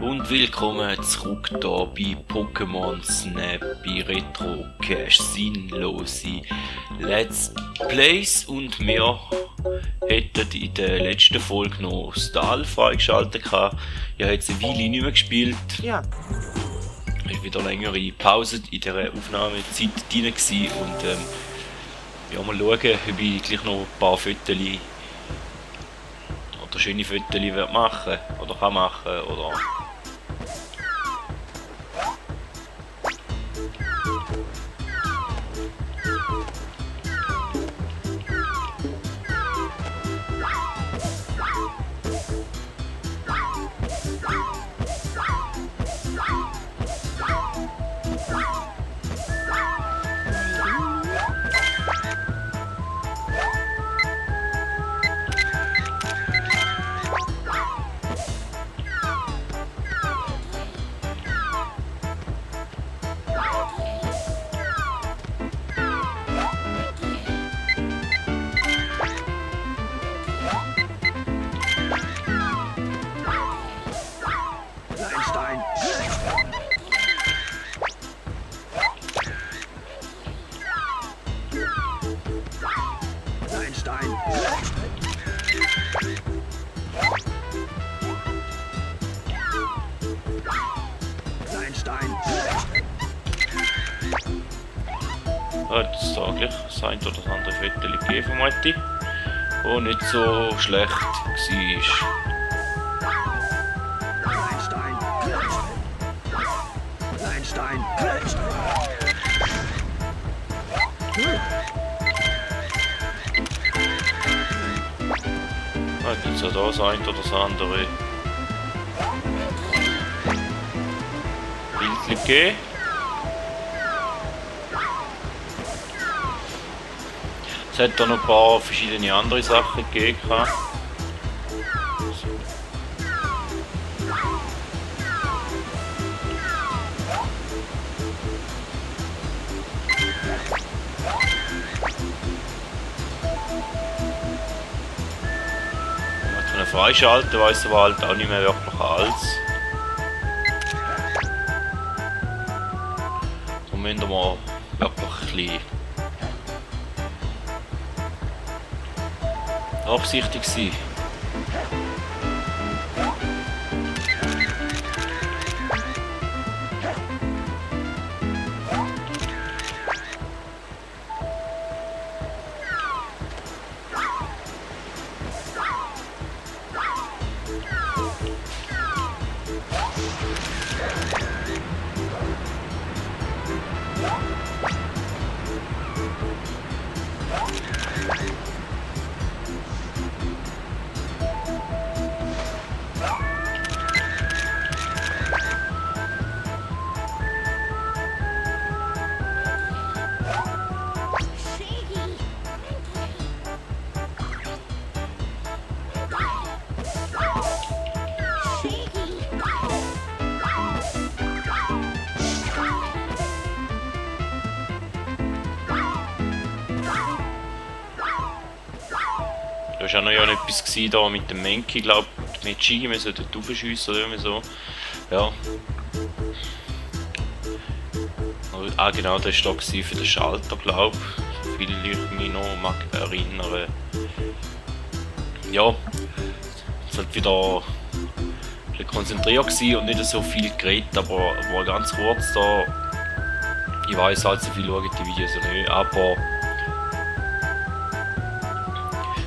Und willkommen zurück hier bei Pokémon Snap bei Retro Cash sinnlose Let's Plays. Und wir hätten in der letzten Folge noch das Tal freigeschaltet. Ich habe jetzt eine Weile nicht mehr gespielt. Ja. Es war wieder eine längere Pause in dieser Aufnahmezeit drin gewesen. Und ja, mal schauen, ob ich gleich noch ein paar Fotos oder schöne Fotos machen oder kann machen oder... Hat es da gleich das ein oder das andere Foto gegeben von Matti, das nicht so schlecht war. Hat jetzt auch das ein oder das andere Bild gegeben. Es hat da noch ein paar verschiedene andere Sachen gegeben. Wenn man freischalten, weiss aber halt auch nicht mehr wirklich alles. Da müssen wir wirklich ein bisschen absichtig sein. Da war auch noch ja etwas da mit dem Menki, glaube ich, mit Ski, wir sollten dort raufschiessen oder irgendwie so. Ja. Ah genau, das war da für den Schalter, glaube ich. So viel ich mich noch mag erinnern. Ja, es war wieder ein bisschen konzentriert gewesen und nicht so viel geredet, aber war ganz kurz da. Ich weiss halt, so viel schauen die Videos nicht, aber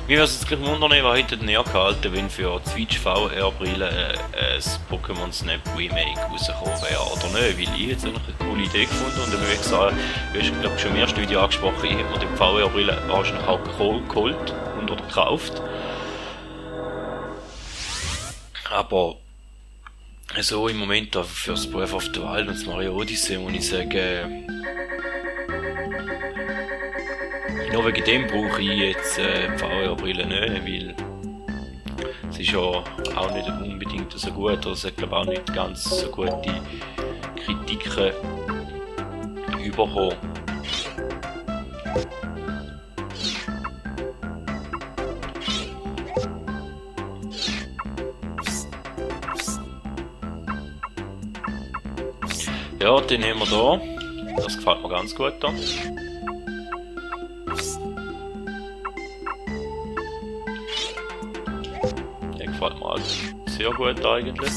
mir würde es jetzt gleich wundern, was hätte näher gehalten, wenn für die Switch VR-Brille ein Pokémon Snap Remake rausgekommen wäre oder nicht, weil ich jetzt eigentlich eine coole Idee gefunden und dann habe ich gesagt, du hast glaube ich schon im ersten Video angesprochen, ich habe mir die VR-Brille wahrscheinlich auch geholt und oder gekauft. Aber so im Moment für das Breath of the Wild und das Mario Odyssey muss ich sagen, nur wegen dem brauche ich jetzt die VR-Brille nicht, weil es ist ja auch nicht unbedingt so gut, oder es hat glaube auch nicht ganz so gute Kritiken bekommen. Ja, den nehmen wir da. Das gefällt mir ganz gut da. Der gefällt mir halt sehr gut eigentlich.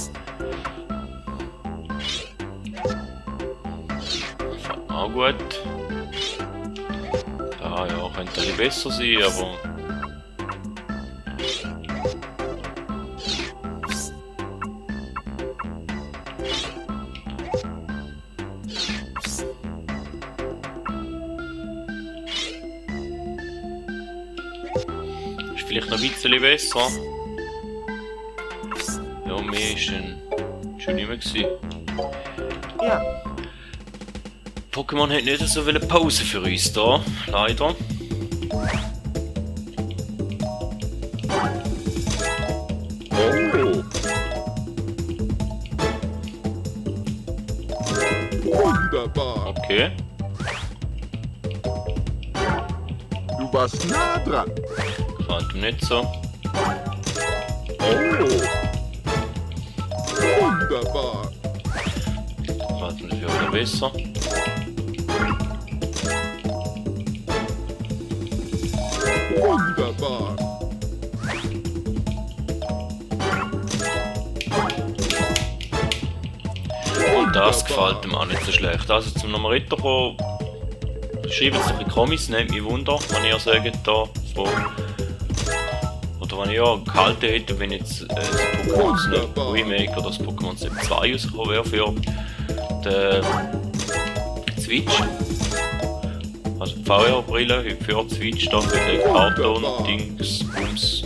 Gefällt mir auch gut. Ah ja, könnte ein bisschen besser sein, aber... Ist vielleicht noch ein bisschen besser. Ja, mehr ist schon nicht mehr gewesen. Ja. Pokémon hat nicht so eine Pause für uns da, leider. Oh. Wunderbar. Okay. Du warst nah dran. Gefällt mir nicht so. Oh. Wunderbar. Gefällt mir dafür wieder besser. Wunderbar. Und das gefällt ihm auch nicht so schlecht. Also zum nochmal weiterkommen, schreibt es doch in Kommis, nehmt mich Wunder, wenn ihr sagt da, so, oder wenn ich ja gehalten hätte, wenn jetzt das Pokémon Snap Remake oder das Pokémon Snap 2 rausgekommen wäre für den Switch. Also die VR-Brille für die Switch, da für den Karton-Dings, Bums.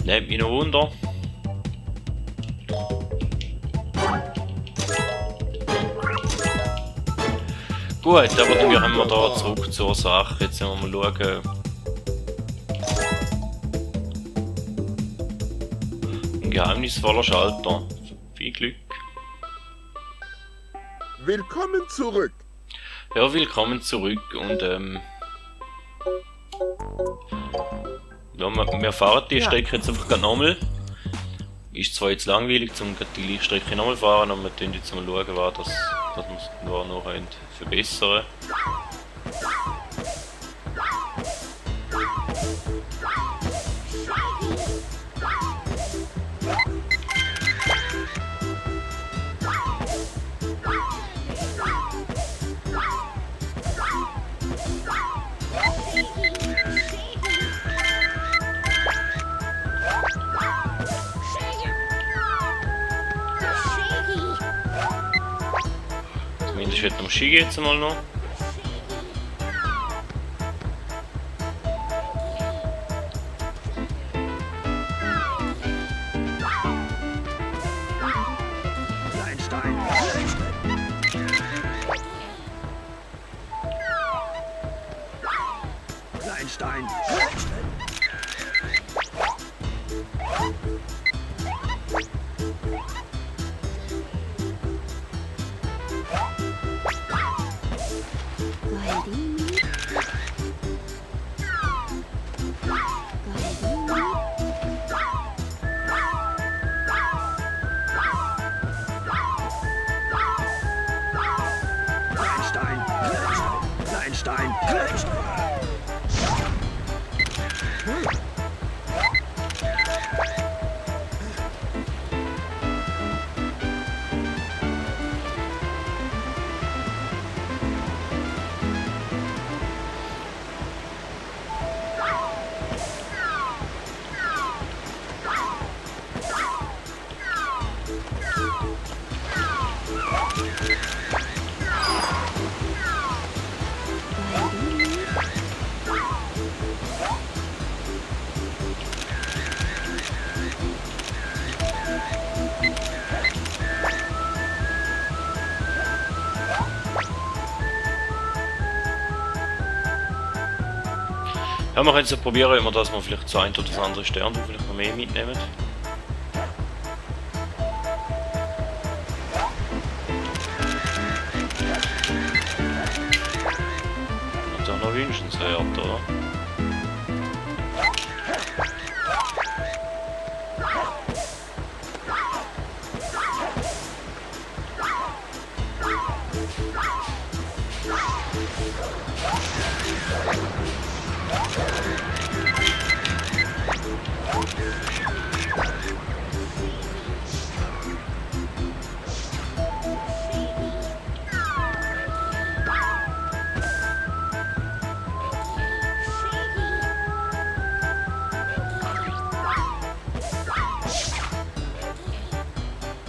Nehmt mich noch Wunder. Gut, aber dann gehen wir da zurück zur Sache. Jetzt müssen wir mal schauen. Ein geheimnisvoller Schalter. Viel Glück. Willkommen zurück. Ja, willkommen zurück und ja, wir fahren die Strecke jetzt einfach nochmal. Ist zwar jetzt langweilig, um die Strecke nochmal fahren, aber wir tun jetzt mal schauen, was wir noch verbessern können. Zumindest wird am Ski jetzt mal noch. Kleinstein. Kleinstein. Ja, wir können es ja probieren, immer, dass wir vielleicht so ein oder das andere Stern vielleicht noch mehr mitnehmen. Das ist auch noch wünschenswert, oder?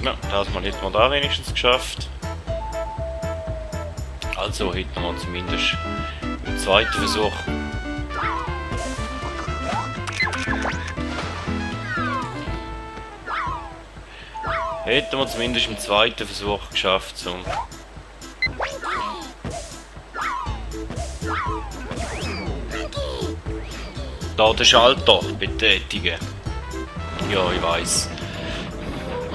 Ja, das Mal hätten wir da wenigstens geschafft. Also hätten wir zumindest im zweiten Versuch. Hätten wir zumindest im zweiten Versuch geschafft, zum da den Schalter betätigen. Ja, ich weiß.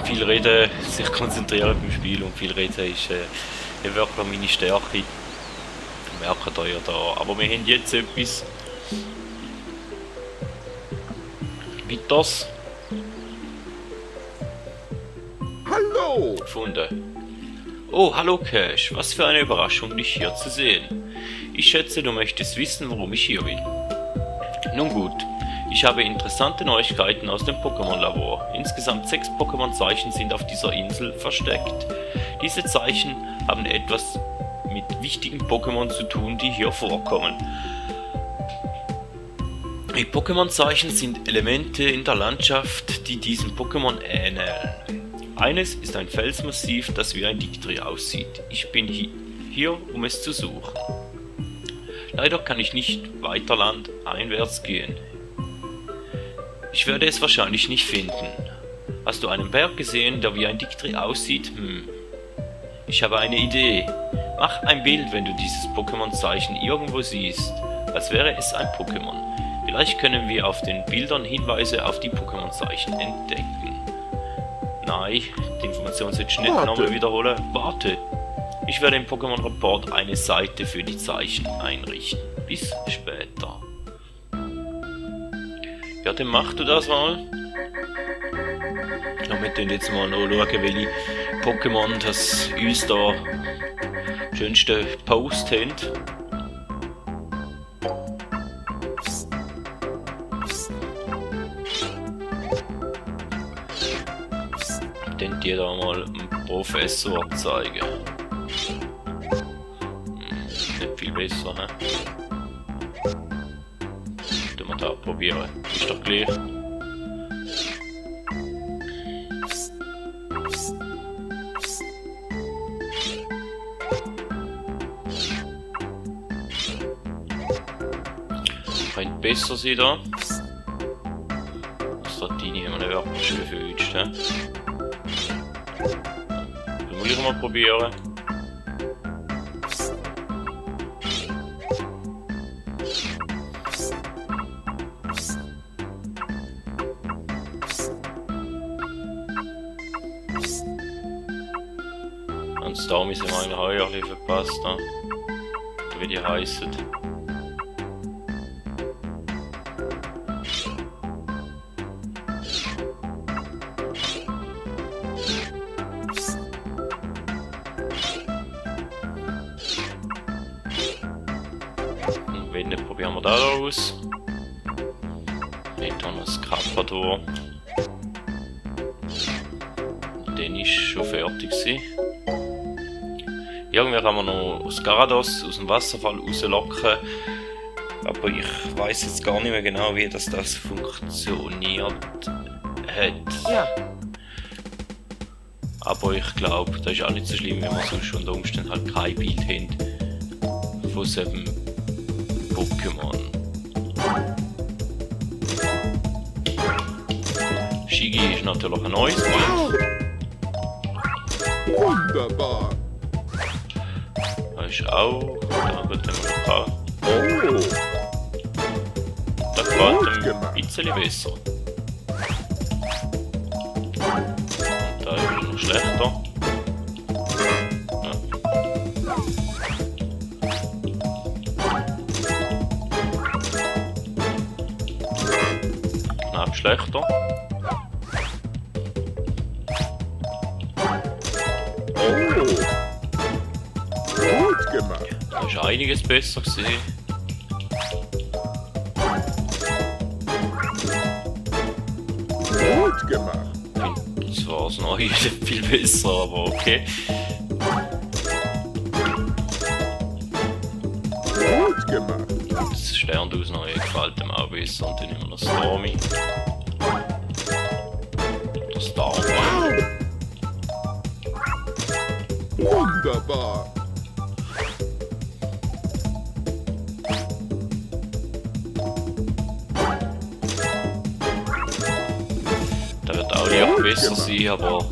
Viel reden, sich konzentrieren beim Spiel und viel reden ist nicht wirklich meine Stärke. Merkt ihr ja da. Aber wir haben jetzt etwas weiteres Hallo! gefunden. Oh, hallo Cash, was für eine Überraschung, dich hier zu sehen. Ich schätze, du möchtest wissen, warum ich hier bin. Nun gut, ich habe interessante Neuigkeiten aus dem Pokémon-Labor. Insgesamt 6 Pokémon-Zeichen sind auf dieser Insel versteckt. Diese Zeichen haben etwas mit wichtigen Pokémon zu tun, die hier vorkommen. Die Pokémon-Zeichen sind Elemente in der Landschaft, die diesem Pokémon ähneln. Eines ist ein Felsmassiv, das wie ein Dictri aussieht. Ich bin hier, um es zu suchen. Leider kann ich nicht weiter landeinwärts gehen. Ich werde es wahrscheinlich nicht finden. Hast du einen Berg gesehen, der wie ein Dictri aussieht? Ich habe eine Idee. Mach ein Bild, wenn du dieses Pokémon-Zeichen irgendwo siehst, als wäre es ein Pokémon. Vielleicht können wir auf den Bildern Hinweise auf die Pokémon-Zeichen entdecken. Nein, die Information solltest du nicht nochmal wiederholen. Warte. Ich werde im Pokémon Report eine Seite für die Zeichen einrichten. Bis später. Ja, dann mach du das mal. Ja, wir können jetzt mal noch schauen, welche Pokémon das uns da schönste Post haben. Den dir da mal einen Professor zeigen. Nicht viel besser, ne? Tun wir da probieren. Ist doch gleich. Könnte besser sein da. Stratini haben wir nicht wirklich schon gewünscht, ne? Das will ich mal probieren. Und da müssen wir eigentlich auch ein bisschen verpasst haben. Wie die heissen. Und wenn nicht, probieren wir da aus. Nicht noch das Kappador. Den ist schon fertig gewesen. Irgendwie kann man noch das Garados aus dem Wasserfall rauslocken. Aber ich weiß jetzt gar nicht mehr genau, wie das funktioniert hat. Ja. Aber ich glaube, das ist auch nicht so schlimm, wenn man sonst unter Umständen halt kein Bild hat von so einem Pokémon. Shigi ist natürlich ein neues Bild. Wunderbar! Das ist auch. Da wird dann noch Oh! das gefällt ihm ein bisschen besser. Und da ist er noch schlechter. Ja. Knapp schlechter. Oh! Gut gemacht! Da ist einiges besser gesehen. Gut gemacht. Das war das Neue viel besser, aber okay. Gut gemacht. Das Sternhaus Neue gefällt dem auch besser und dann immer noch Stormy. Der Starman. Wunderbar. Der wird auch nicht besser sein, aber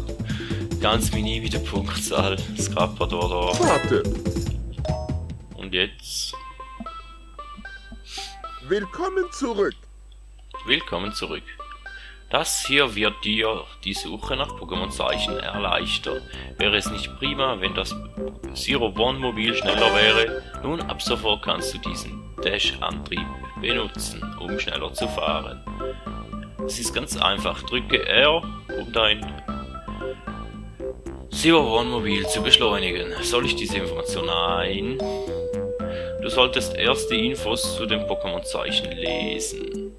ganz mini wie der Punktzahl. Das Krabbert war da. Warte. Und jetzt. Willkommen zurück. Willkommen zurück. Das hier wird dir die Suche nach Pokémon-Zeichen erleichtern. Wäre es nicht prima, wenn das Zero-One-Mobil schneller wäre? Nun, ab sofort kannst du diesen Dash-Antrieb benutzen, um schneller zu fahren. Es ist ganz einfach. Drücke R, um dein Zero-One-Mobil zu beschleunigen. Soll ich diese Information? Nein. Du solltest erst die Infos zu den Pokémon-Zeichen lesen.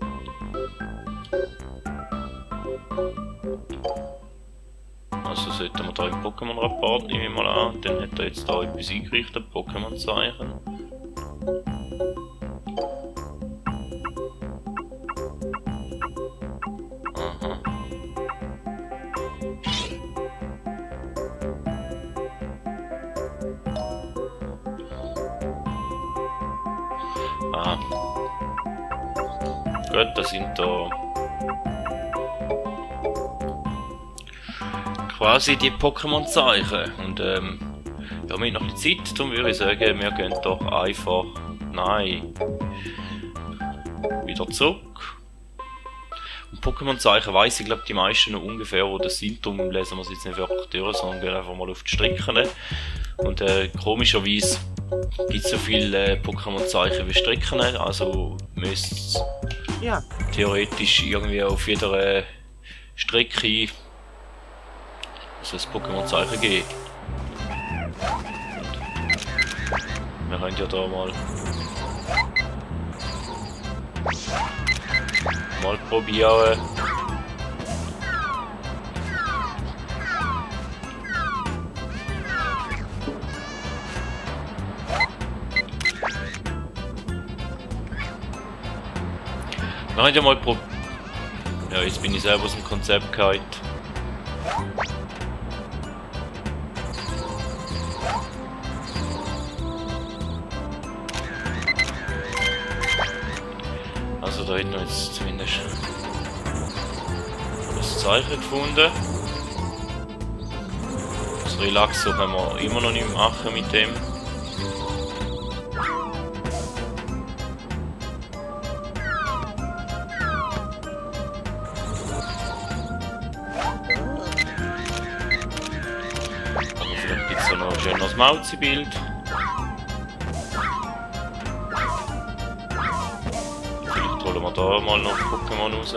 Also sollten wir da im Pokémon-Rapport, nehme ich mal an, dann hat er jetzt da etwas eingerichtet, Pokémon-Zeichen. Aha. Ah. Gut, das sind da quasi die Pokémon-Zeichen. Und ja, wir haben noch die Zeit, darum würde ich sagen, wir gehen doch einfach, nein, wieder zurück. Und Pokémon-Zeichen weiss ich, glaube die meisten noch ungefähr, wo das sind, darum lesen wir es jetzt nicht wirklich durch, sondern gehen einfach mal auf die Strecken. Und komischerweise gibt es so viele Pokémon-Zeichen wie Strecken, also müsste es theoretisch irgendwie auf jeder Strecke so ein Pokémon-Zeichen geben. Wir können ja da mal probieren. Wir können ja mal probieren. Ja, jetzt bin ich selber aus dem Konzept gehalten. Also da hinten jetzt zumindest das Zeichen gefunden. Das Relaxo können wir immer noch nicht machen mit dem. Aber vielleicht gibt es da noch ein schönes Mauzi-Bild. Holen wir da mal noch Pokémon raus.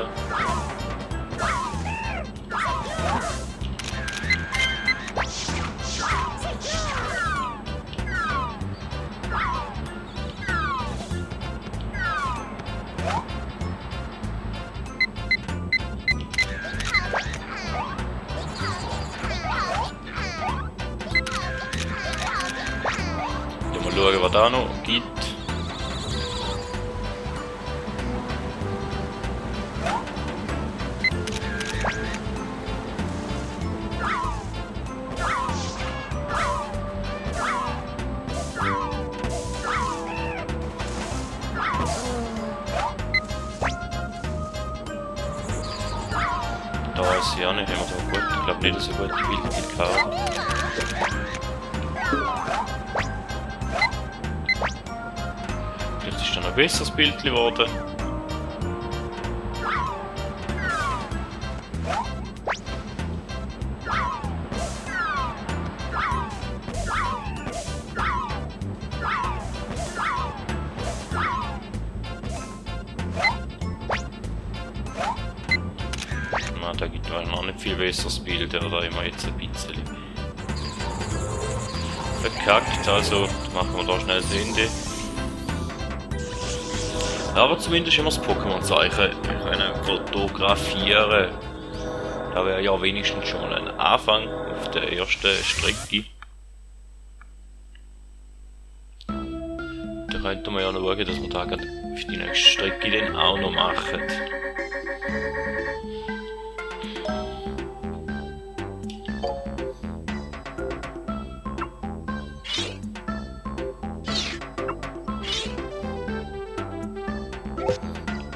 Mal schauen, was da noch gibt. Da ist ja nicht immer so gut. Ich glaube nicht, dass so gut die Karte. Vielleicht ist dann ein besseres Bild geworden. Da gibt es noch nicht viel besseres Bild, oder immer jetzt ein bisschen verkackt, also machen wir da schnell das Ende. Aber zumindest immer das Pokémon-Zeichen können fotografieren. Da wäre ja wenigstens schon ein Anfang auf der ersten Strecke. Da könnte man ja noch schauen, dass wir da gerade auf die nächste Strecke dann auch noch machen.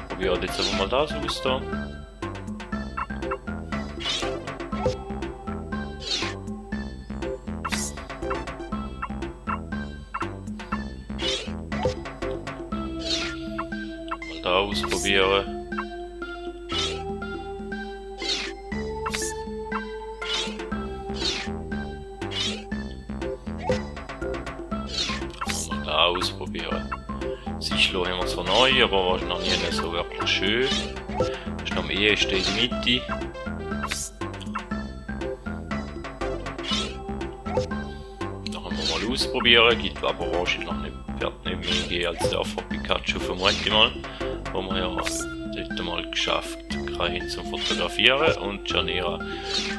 Probieren jetzt aber mal das aus da. Mal da ausprobieren. Mal da ausprobieren. Sichlo haben wir zwar neu, aber war noch nie so wirklich schön. Ist noch am ehesten in der Mitte. Da können wir mal ausprobieren, gibt aber wahrscheinlich noch nicht, wird nicht mehr gehen als der von Pikachu, vermute ich mal. Wo wir ja dort mal geschafft haben zum Fotografieren. Und Janira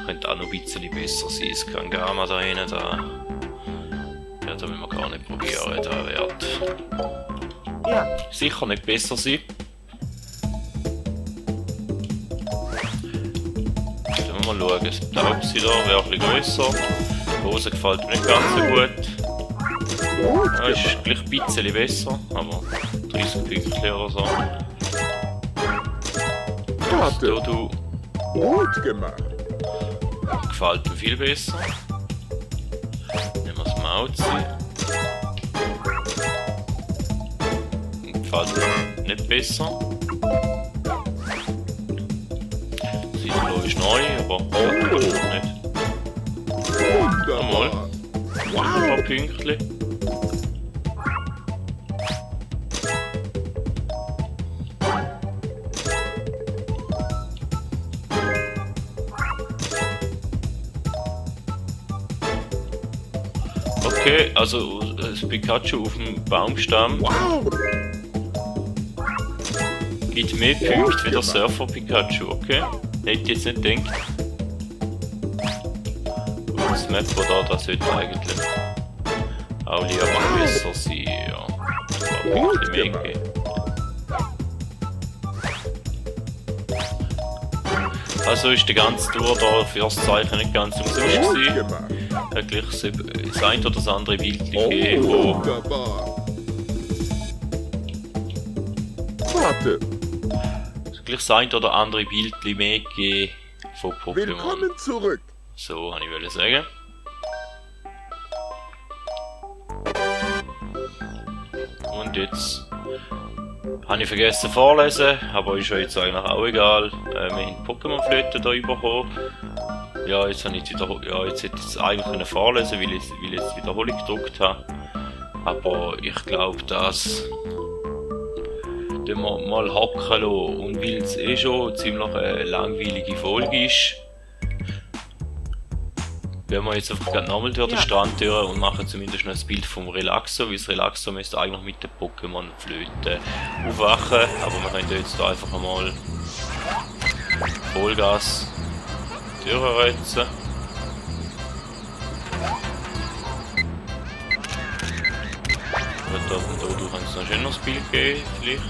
könnte auch noch ein bisschen besser sein. Es kann Gama da hinten, da will man gar nicht probieren, da wird sicher nicht besser sein. Dann müssen wir schauen, das Taubsi da wäre ein bisschen grösser. Die Hose gefällt mir nicht ganz so gut. Ja, ist gleich ein bisschen besser, aber 30 Pünktchen oder so. Warte, Du gut gemacht. gefällt mir viel besser. Nehmen wir das Mauzi. Gefällt mir nicht besser. Silo ist neu, aber wahrscheinlich nicht. Wunderbar. Ein paar Pünktchen. Okay, also das Pikachu auf dem Baumstamm Wow. gibt mehr Punkte wie der Surfer Pikachu, okay? Hätte ich jetzt nicht gedacht. Und das Mapper da, das sollte eigentlich auch lieber besser sein, ja. Ein paar Punkte mehr geben. Also ist die ganze Tour da für das Zeichen nicht ganz umsonst Gut gewesen. gemacht. Hat gleich das ein oder das andere Bild Oh, gegeben, wo wunderbar. Warte, gleich das ein oder andere Bild mehr gegeben von Pokémon. willkommen zurück. So, habe ich sagen. Und jetzt habe ich vergessen vorlesen, aber ist ja jetzt eigentlich auch egal. Wir haben Pokémon-Flöte hier bekommen. Ja, jetzt habe ich jetzt hätte ich es eigentlich können vorlesen, weil ich jetzt Wiederholung gedruckt habe. Aber ich glaube, dass wir mal hacken lassen. Und weil es eh schon ziemlich eine langweilige Folge ist, wenn wir jetzt einfach nochmal durch den Strand durch und machen zumindest noch ein Bild vom Relaxo, weil das Relaxo müsste eigentlich mit der Pokémon-Flöte aufwachen, aber wir können jetzt da einfach einmal Vollgas durchreizen. Da und da kann es noch ein schöneres Bild geben, vielleicht.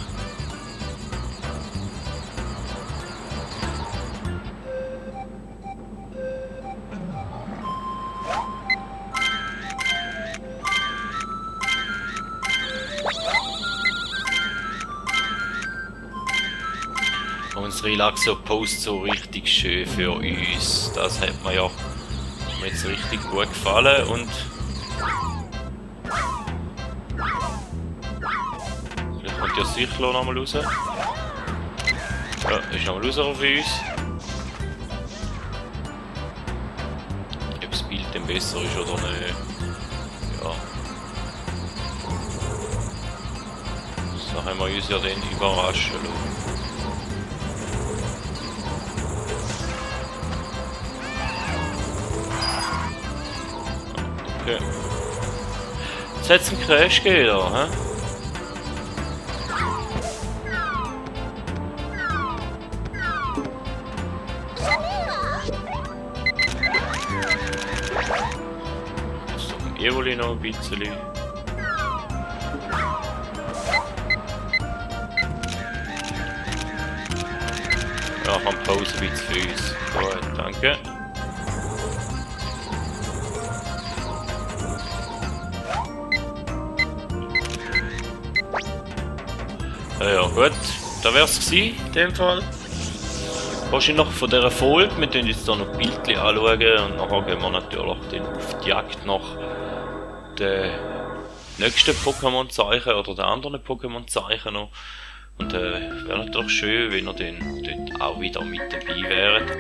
Und das Relaxo Post so richtig schön für uns. Das hat mir jetzt richtig gut gefallen und vielleicht kommt ja sicher noch mal raus. Ja, ist noch mal raus für uns. Ob das Bild dann besser ist oder nicht. Ja. So haben wir uns ja dann überraschen lassen. Okay. Jetzt hat es einen Crash gegeben da, hä? Evoli noch ein bisschen. Ja, haben Pause ein bisschen für uns. Gut, danke. Ja gut, da wär's gsi in dem Fall. Wahrscheinlich noch von dieser Folge, wir tun jetzt hier noch Bildchen anschauen und nachher gehen wir natürlich dann auf die Jagd nach den nächsten Pokémon-Zeichen oder den anderen Pokémon-Zeichen noch. Und wäre natürlich schön, wenn ihr dann dort auch wieder mit dabei wäret.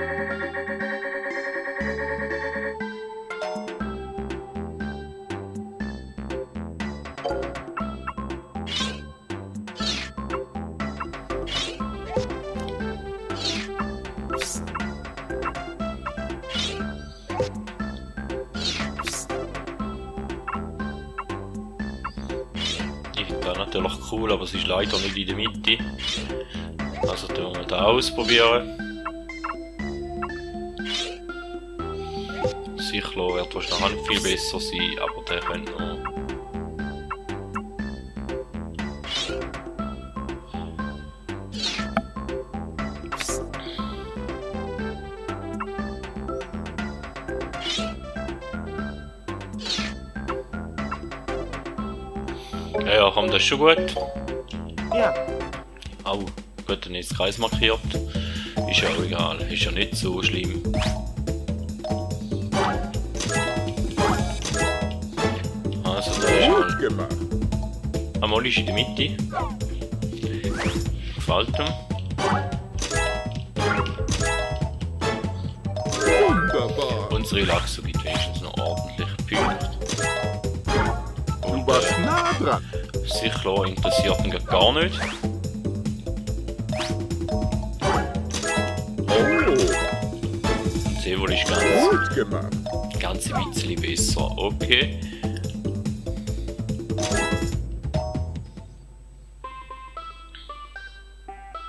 Wäre natürlich cool, aber es ist leider nicht in der Mitte. Also tun wir da ausprobieren. Sicher wird wahrscheinlich nicht viel besser sein, aber der könnte noch. Ja, haben das schon gut. Ja. Au, gut, dann ist Kreis markiert. Ist ja auch egal, ist ja nicht so schlimm. Also da ist Gut gemacht. einmal ist in der Mitte. Gefällt ihm. Wunderbar. Unsere Lachse gibt wenigstens noch ordentlich Punkte. Du warst nah dran. Sicher interessiert ihn gar nicht. Oh, Und Evoli ist gut gemacht. ganz ein bisschen besser. Okay.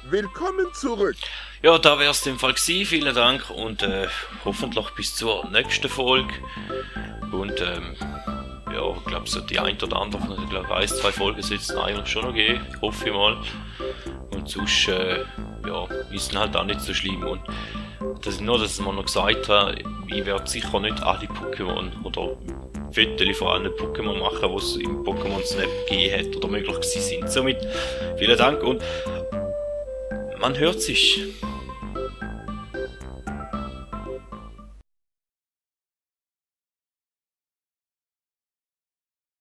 Willkommen zurück. Ja, da wäre es im Fall gewesen. Vielen Dank und hoffentlich bis zur nächsten Folge. Und ja, ich glaube, so die ein oder andere von den 1, 2 Folgen soll es eigentlich schon noch geben. Hoffe ich mal. Und sonst, ja, ist halt auch nicht so schlimm. Und das ist nur, dass ich mal noch gesagt habe, ich werde sicher nicht alle Pokémon oder Fotos von allen Pokémon machen, die es im Pokémon Snap gegeben hat oder möglich gewesen sind. Somit vielen Dank und man hört sich.